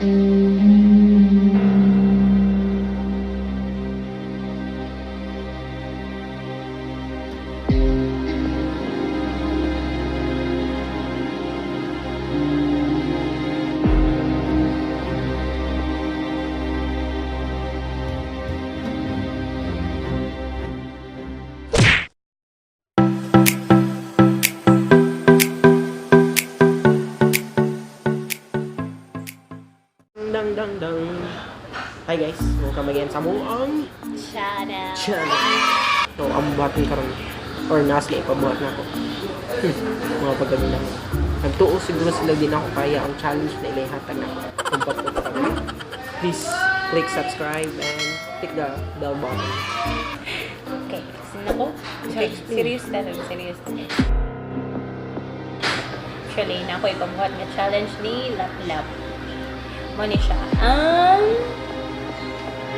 Dang dang dang. Hi guys, welcome again sa among Channel. channel. So, ang buhatin karon or nas na ipabuhat na ako. Mga paggabi lang. Nagtuo siguro sila din ako kaya ang challenge na ilahatag na ako. Kung pagpunta kami. Please click subscribe and click the bell button. Okay, sino ko? Okay, explain. Serious talaga, serious talaga. Actually, na ako ipabuhat nga challenge ni Lap Lap. Mo ni siya ang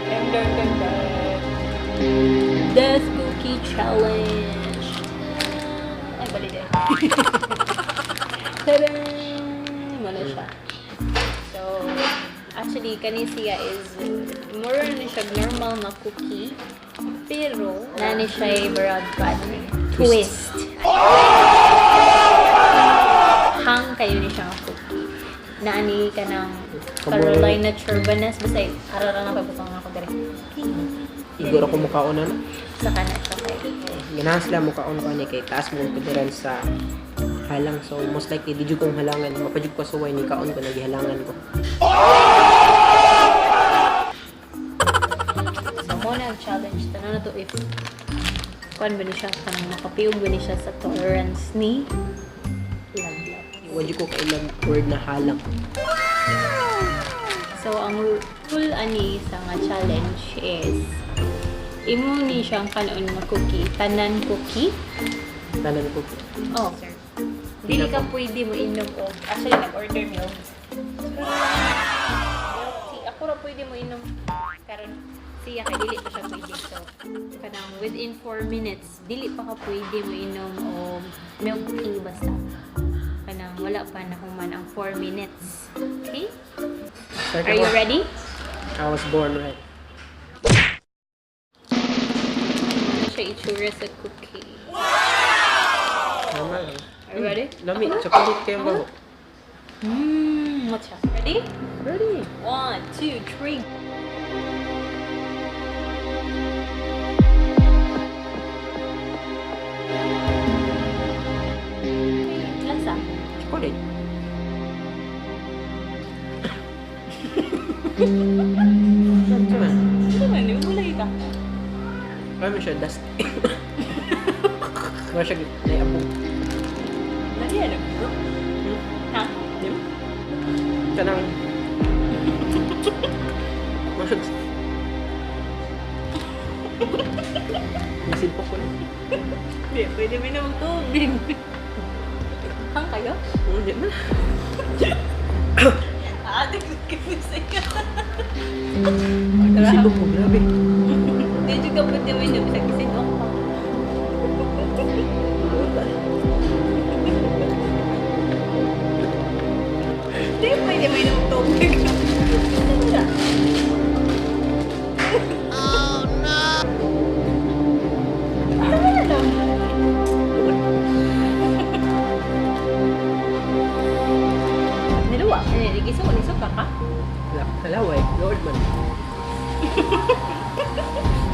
dun, dun, dun, dun. Death Cookie Challenge. Ay, bali din. Tada! Mo na siya. So, actually, kani siya is more na siya normal na cookie. Pero, nani siya ay barag twist. Hang kayo ni siya nga cookie. Naani ka ng Carolina Churbanas. Basta, arara na pagputang ako dire. Igor ako mukhaon na, no? Saka na siya kay. Ganahan sila mukhaon ko ani kay taas mong tolerance sa halang. So, most likely, di jud kong halangan. Mapajud ko suway ni kaon ko, nagihalangan ko. So, mo na ang challenge. Tanan na to if kuan ba ni siya, kanang makapiyog ba ni siya sa tolerance ni Love Love. Wala ko kailang word na halang. So, ang rule ani sa nga challenge is imo ni siyang kanon nga cookie, tanan cookie. Tanan ko. Oh, sir. Dili ka pwede mo inom og actually nag-order mi og milk tea. Ako ra pwede mo inom karon siya kay dili pa siya pwede. So, kanang within 4 minutes dili pa ka pwede mo inom og milk tea basta kanang wala pa na human ang 4 minutes. Okay? Start Are you ako. ready? I was born right. Ano siya itsura sa cookie? Tama lang. Are you ready? Lami, chocolate kayo baho. Matcha. Ready? Ready. One, two, three. Lasa. Chocolate. Ano man? Ano man, ulay ka. Kaya mo siya, dust. Wala siya, naiabog. Lagi ano? Hmm? Ha? Di ba? Kanang... Wala siya... Nasilpok ko na. Hindi, pwede mo na magtubig. Hang kayo? Di ba? Ate, kasi ka. Nasilpok ko, grabe. Hindi juga pwede mo yun. Bisa kasi ka. Hindi, pwede mo inom tubig. Wala. Oh, no! Tama na lang. Niluwa. Eh, giso ko, niso ka ka? Wala, halaway. Lord man.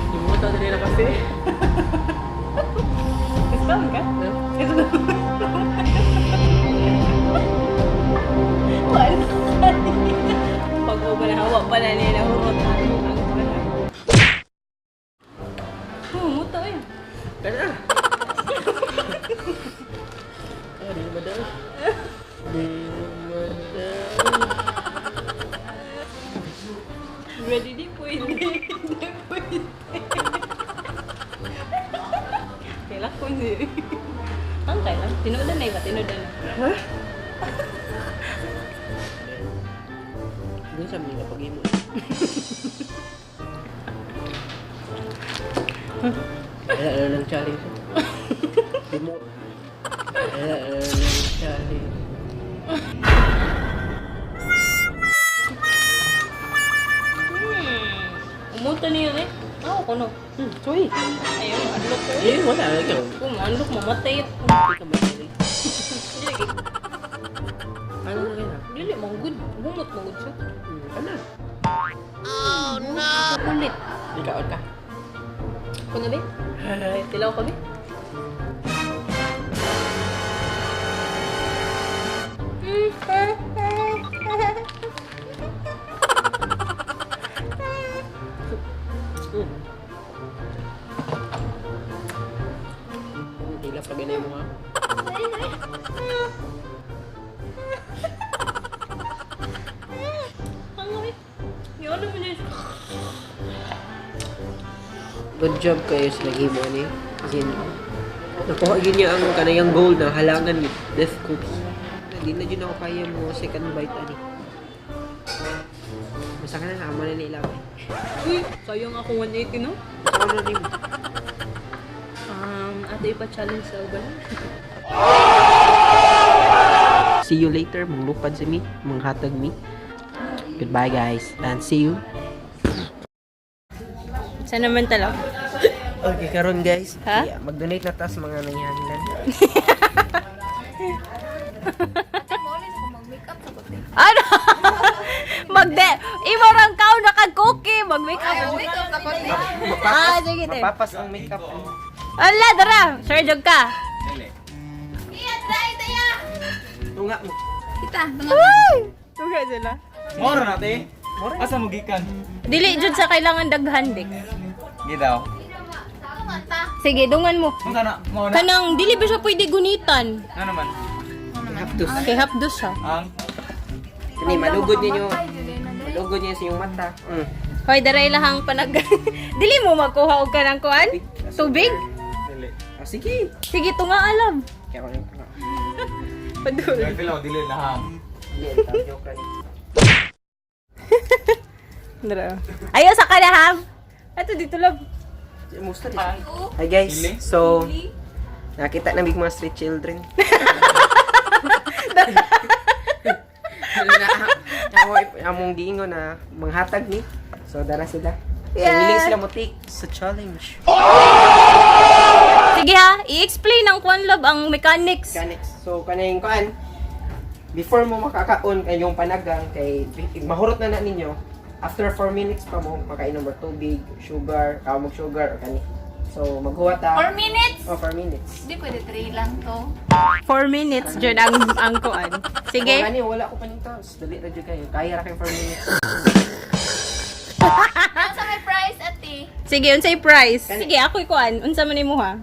Yung mga tao nila kasi. Gusto ka? Huh? Gusto Wala. Pag mo na hawa pa na nila hurot ang wala. Muto eh. Tara! Ah, di naman daw. Di naman daw. Ready di pwede. Di pwede. Kailan ko ni. Ang kailan? Tinuod na iba, tinuod na. Ha? Doon sa mga pag-imo. Wala na ng challenge. Di mo. Wala na ng challenge. Humot niyo eh. Ako kuno. Sorry. Ayaw, unlock ko eh. Eh, wala. Ikaw. Kung unlock, mamatay. Hindi ka matay. Dili, Ano na yun ah? dili, man good. Humot man good siya. Ano? Kulit. Ikaw ka. Kuno be? Tilaw ka be? Tila pa ganay mo ha. Ano eh? Yun naman yun. Good job kayo sa naghimo ani. As in, nakuha yun niya ang kanayang goal na halangan with death cookie. Hindi na dyan ako kaya mo second bite ani. Basta ka na, amo na nila eh. Uy, sayang ako 180 no? Ano na rin? Ato ipa-challenge sa uban. See you later, manglupad si mi, manghatag mi. Goodbye guys, and see you. Saan naman talaga? Okay, karon guys, Ha? yeah, mag-donate na ta sa mga nangyahanan. Ano? Magde, imo rang kao naka-cookie, mag-makeup. Ah, sige te. Mapapas ang makeup. Ala, dara. Sure jog ka. Tunga mo. Uy! Tunga sila. Moro na te. Asa mo gikan? Dili jud sa kailangan daghan dik. Gidaw. Sige, dungan mo. Unsa na? Mo na. Kanang dili ba siya pwede gunitan? Ano naman? Hapdos. Kay hapdos siya. Ang Kani malugod ninyo. Malugod niyo sa inyong mata. Hoy, dara ilahang panag Dili mo magkuha og kanang kuan? Tubig? dili. Ah, sige. Sige, tunga alam. Kaya ko na. Padul. Dili dili lahang. Hindi, ang joke ra ni. Dara. Ayaw sa kanaham. Ato dito lang. Musta din. Hi guys. So, nakita na big mga street children. Na, ako, among giingon na manghatag ni. So, dara sila. So, Yeah. willing sila mo take sa challenge. Sige ha, i-explain ang kuan love ang mechanics. Mechanics. So, kanang kuan, before mo makakaon kay yung panagang kay mahurot na na ninyo, after 4 minutes pa mo makainom og tubig, sugar, kaw mag sugar or kani. So, maghuwat ta. 4 minutes? Oh, 4 minutes. Hindi, pwede 3 lang to. 4 minutes jud ang kuan. Sige. Kung gani, wala ko pa nito. Dali ra jud kayo. Kaya ra kayo 4 minutes. Ano sa may price, ate? Sige, unsay price? Sige, ako'y kuan. Unsa man nimo ha?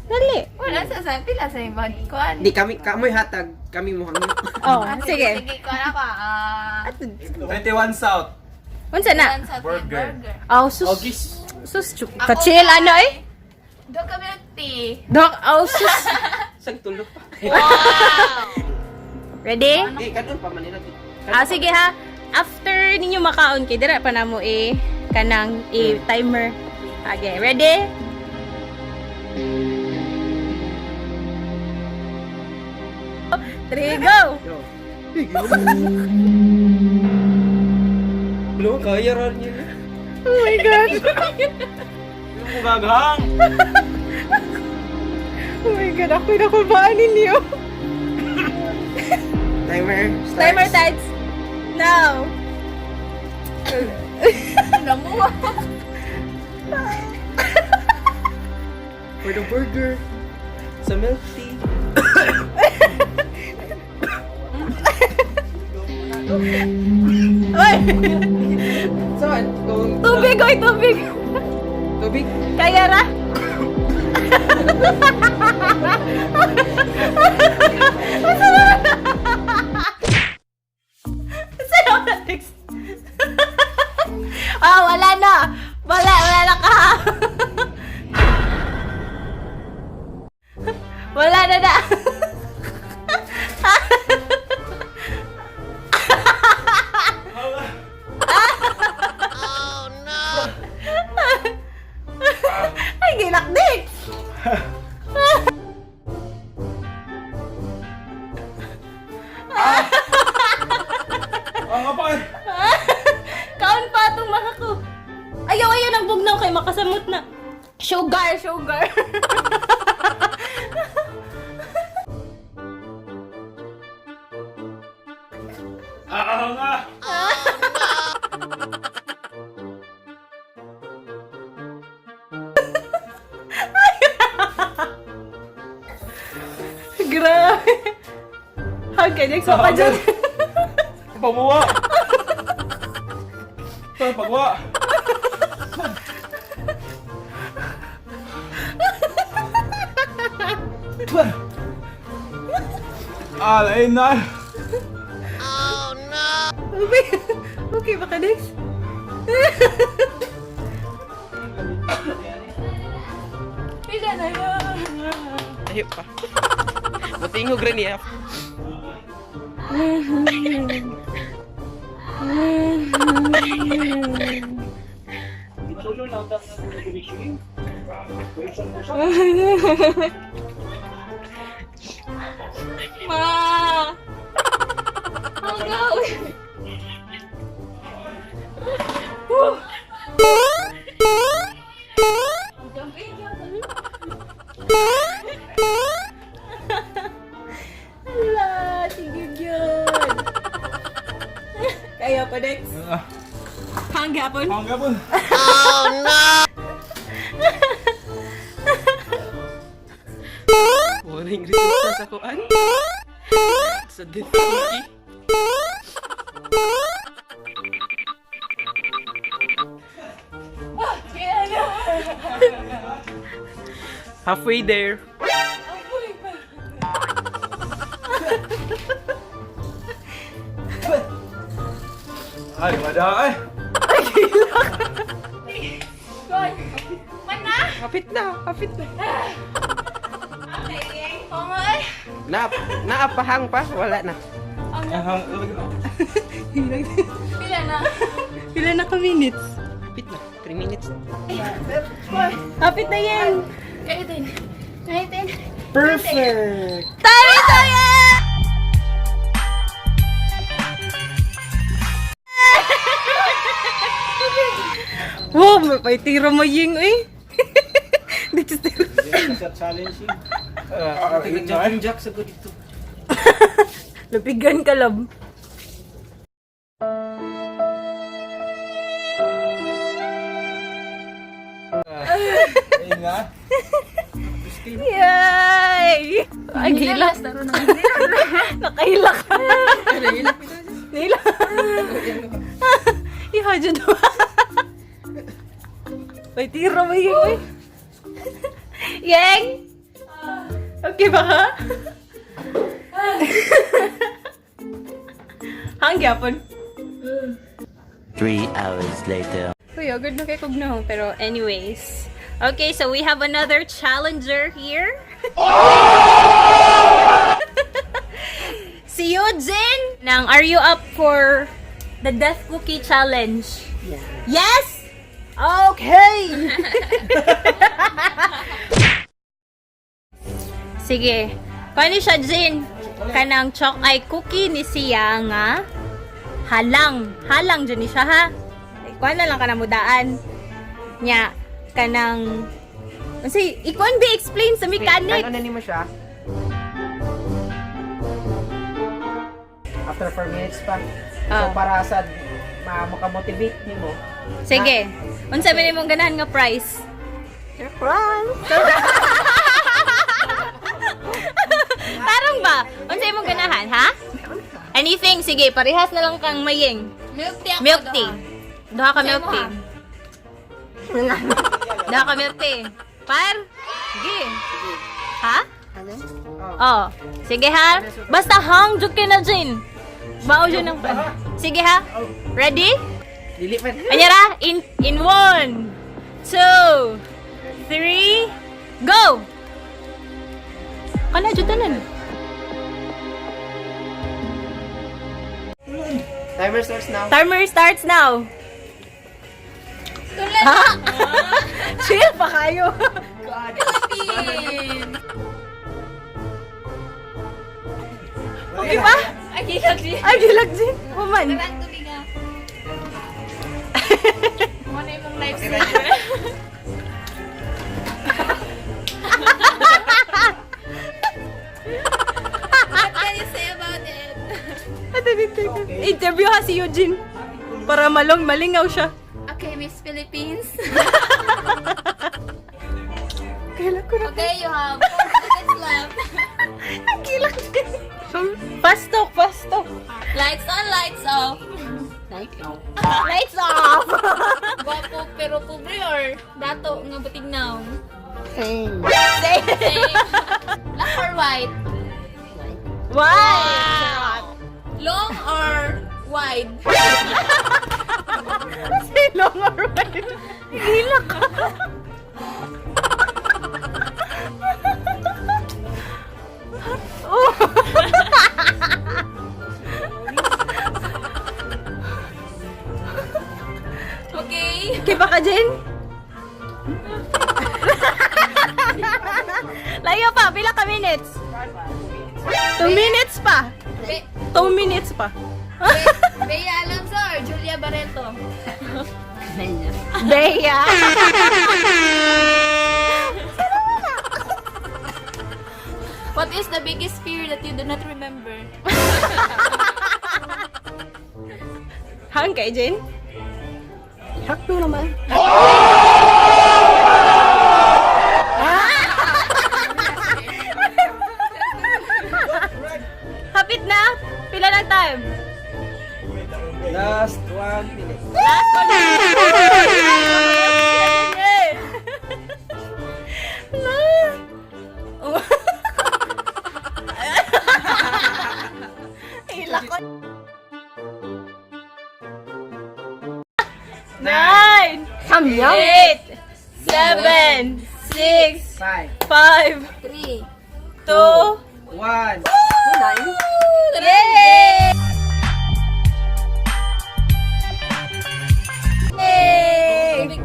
Dali. Wala sa pila sa ibang kuan. Di kami kamoy hatag, kami mo hangyo. Oh, Ah, sige. Sige, kuan ako. Ah, 21 South. Unsa na? kuan sa Burger. burger. Oh, sus. August. Sus, Ako kachil ano eh? Doon ka milk tea. Dok, oh sus. Sang tulo pa. Wow! Ready? Di kadun pa man nila. Ah, sige ha. After ninyo makaon kay dira pa namo eh kanang eh, timer. Okay, ready? Three, go! Go. Lo, kaya ra niya. Oh my God! Yung kugaghang. Oh my God, ako'y nakulbaan ninyo. Timer starts. Timer starts now! Namuha. For the burger. Sa milk tea. Oy! Saan? Kung Tubig, oy, tubig! tubig. Kaya ra? Asa na text? Ah, wala na. Wala, wala na ka. Wala na na. Ay, gilakdik. Sugar, sugar. Ah, nga! Grabe. Okay, next pa dyan. Pamuwa! Pagwa! Ah, lain na! Okay, okay ba ka next? Pila na yun. Tayo pa. Butingog rin niya. Ma! Oh no! Hala, tigil yun. Kaya pa next. Hanggapon. Ang gapon! Walang resulta sa kuan. Sa death cookie. Halfway there. Ay, wala ay! Man na! Hapit na, hapit na. Okay, oh my! Na, naapahang pa, wala na. Ang hang... Pila na? Pila na ka minutes? Hapit na, 3 minutes. Hapit na yan. 18, 19, Perfect! Tayo tayo! Wow, may tira mo ying eh. Dito tira. Sa challenge Jack, Jack, sagot dito. Lapigan ka lab. Ayun na. Yay! Ay, gila. Nakaila ka. Nahila. Iha, dyan naman. May tira mo yun, uy. Yeng! Okay ba ka? Hangyapon. 3 hours later. Uy, agad na kay Kugno. Pero anyways. Okay, so we have another challenger here. Si Eugene! Nang, are you up for the Death Cookie Challenge? Yeah. Yes! Okay! Sige. Paano siya, Jin? Kanang chalk eye cookie ni siya nga halang. Halang dyan ni siya, ha? Ikuan na lang ka na mudaan. Nya, kanang... Kasi, ikuan be explain sa mechanic. Ano na nimo siya? After 4 minutes pa. So Ah. para sa makamotivate nimo. Sige. Unsa man imong ganahan nga price? Surprise! Tarong ba? Unsa imong ganahan, ha? Anything, sige, parehas na lang kang maying. Milk tea ako. Milk tea. Duha ka milk tea. Duha ka milk tea. Par? Sige. Ha? Oh. Sige ha. Basta hang jud kay na Jin. Bao jud ng pan. Sige ha. Ready? Dili man. Anyara, in 1, 2, 3, go! Kana jud tanan. Timer starts now. Timer starts now. Tulad Ha? Chill pa kayo. Philippines! Okay pa? Ay, gilag din. Ay, gilag din. Woman. Parang tubig ah. Mo na imong lifesaver. Interview ha si Eugene. Para malong malingaw siya. Okay, Miss Philippines. Kailan ko na. Okay, you have 4 minutes left. Ang kilak. Fast talk, fast talk. Lights on, lights off. Lights off! Gwapo pero pobre or dato nga butignaw? Same. Same. Black or white? Why? Long or wide? Say long or wide? Hila ka. Oh. Okay. Okay ba ka, Jen? Layo pa. Pila ka minutes? 2 minutes pa. 2 minutes pa. Bea Alonso or Julia Barreto? Bea! What is the biggest fear that you do not remember? Hang kay Jen? Hakto naman. Hapit na! Pila lang time? Last 1 minute. Last one minute! La. Oh. Ilak ko. 9, Samyang. 8, 7, 6, 5. 5, 3. 2, 1. Yay! Yay! Tubig,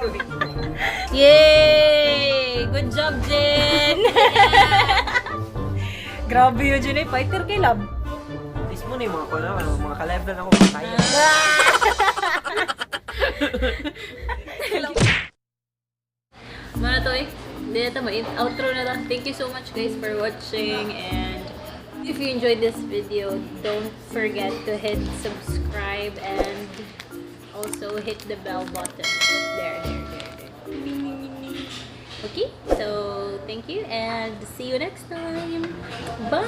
tubig. Yay! Good job, Jen! Grabe yun, Jen. Eh. Fighter kay Lab. Please mo na yung mga kuno, mga ka-level ako kaya. Muna to eh. Hindi na ito, outro na lang. Thank you so much, guys, for watching, and if you enjoyed this video, don't forget to hit subscribe and also hit the bell button. There, there, there, there. Okay, so thank you and see you next time. Bye!